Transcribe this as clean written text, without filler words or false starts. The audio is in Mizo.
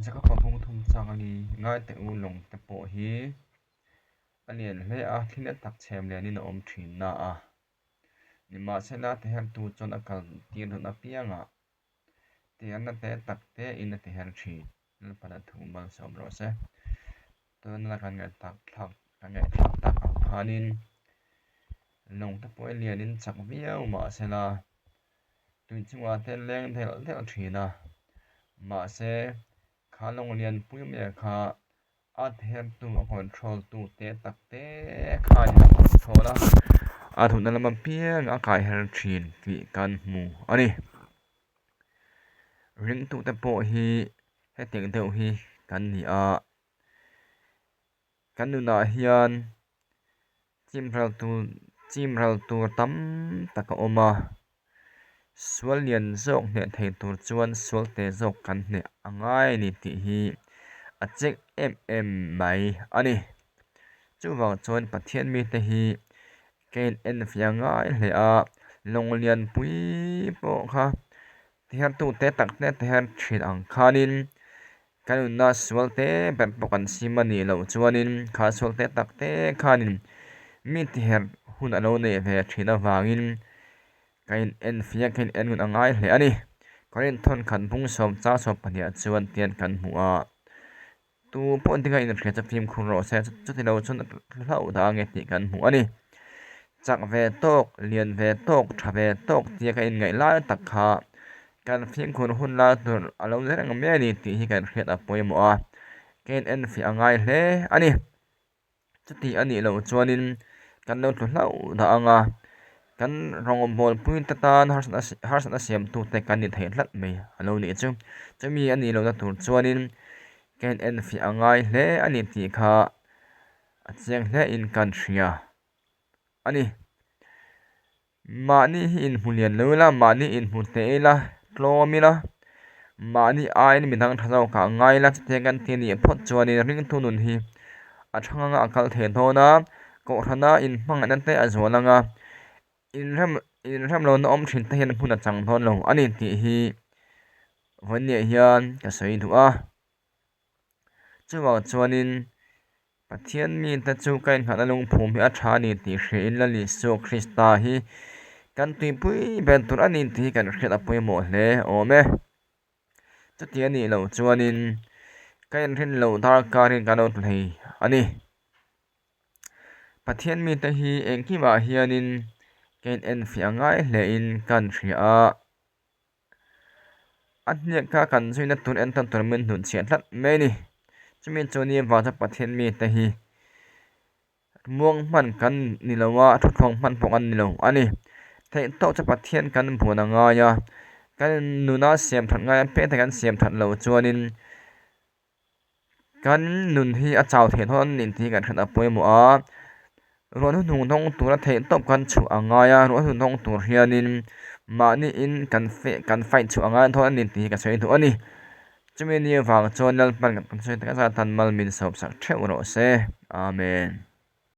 Jakob-a bung thum chang a ni. Ngai teh u lawng te pawh hi a lian hle a, thli na tak chhem lianin a awm thin na a. Nimahsela tihertu chuan a kal tir dawn apiangah tiherna te tak te in a tiher thin. Lalpana thu malsawm rawh se. Tuna kan ngaihthlak thlak kan ngaihthlak tak ang khanin lawng te pawh hi lianin chak viau mahsela tui chungah te leng delh delh thin a, mahse kha lawng lianpui mai kha a thertu a control tu te tak te khanin a control a, a duhna lam apiang a kai her thin tih kan hmu a ni. Ringtute pawh hi hetiang deuh hi kan ni a, kan nunah hian chimral tur chimral tur tam tak a awm a, sual lian zawk hneh thei tur chuan sual te zawk kan hneh a ngai a ni tih hi a chek em em mai a ni. Chuvang chuan Pathian mite hi Ka in en fiah ngai hle a, lawng lianpui pawh kha tihertu te tak te tiher thin ang khanin ka nunna sual te ber pawh kan sim a nih loh chuanin kha sual te tak te khanin mi tiher hun a lo neih ve thin avangin ka in en fiah ka in en ngun a ngai hle a ni. Korinth khat bung sawm chang sawm pahnih ah chuan tian kan hmu a. Tu pawh dinga inhria chu fimkhur rawh se, chuti lo chuan hlauh dah ange tih kan hmu a ni. Chak ve tawk, lian ve tawk, tha ve tawk tia ka inngaih lai tak kha kan fimkhur hun lai tur a lo ni reng mai a ni tih hi kan hriat a pawimawh a, ka in enfiah a ngai hle a ni. Chuti a nih loh chuanin kan lo tlu hlauh dah ang a, kan rawngbawlpui te tan harsatna siamtute kan ni thei tlat mai a lo nih chu. Chumi a nih lohna tur chuanin ka in enfiah a ngai hle a ni tih kha a chiang hle in kan hria a ni. Mahni hi inhmu lian lo ila, mahni inhmu hneh ila, tlawm ila, mahni aiin midang tha zawk ah ngai ila chutiang kan ti a nih phawt chuanin ringtu nun hi a thang anga a kal thei dawn a, kohhrana inhmangaihna te a zual anga inrem inrem lohna awm thin te hian hmun a chang dawn lo a ni tih hi vawiin hian ka sawi duh a. Chuvang chuanin Pathian mite chu ka innghatna lungphum hi a tha a ni tih hriain Lal Isua Krista hi kan tuipui ber tur a ni tih hi kan hriat a pawimawh hle awm e. Chuti a nih loh chuanin ka inrin loh darkarin kan lo tlu thei a ni. Pathian mite hi engkimah hianin ka inenfiah ngai hlein kan hria a. A hniak kha kan zuina tur entawn tur min hnutchhiah tlat mai a ni. Chumi chu ni avang chuan Pathian mite hi muang hman kan ni lo a, thuthlawng hman pawh kan ni lo a ni. Theih tawk chu Pathian kan buan a ngai a, kan nuna siam that ngai apiang te kan siam that loh chuanin Kan nun hi a chau theih dawn a ni tih hi kan hriat a pawimawh a, ruah hnuhnung dawng tura theih tawp kan chhuah a ngai a, ruah hnuhnung dawng tur hianin mahni in kan feh kan fight chhuah a ngai dawn a ni tih hi ka sawi duh a ni. Chumi ni avang chuan Lalpan kan sawi tak zat tan mal min sawp sak theuh rawh se. Amen.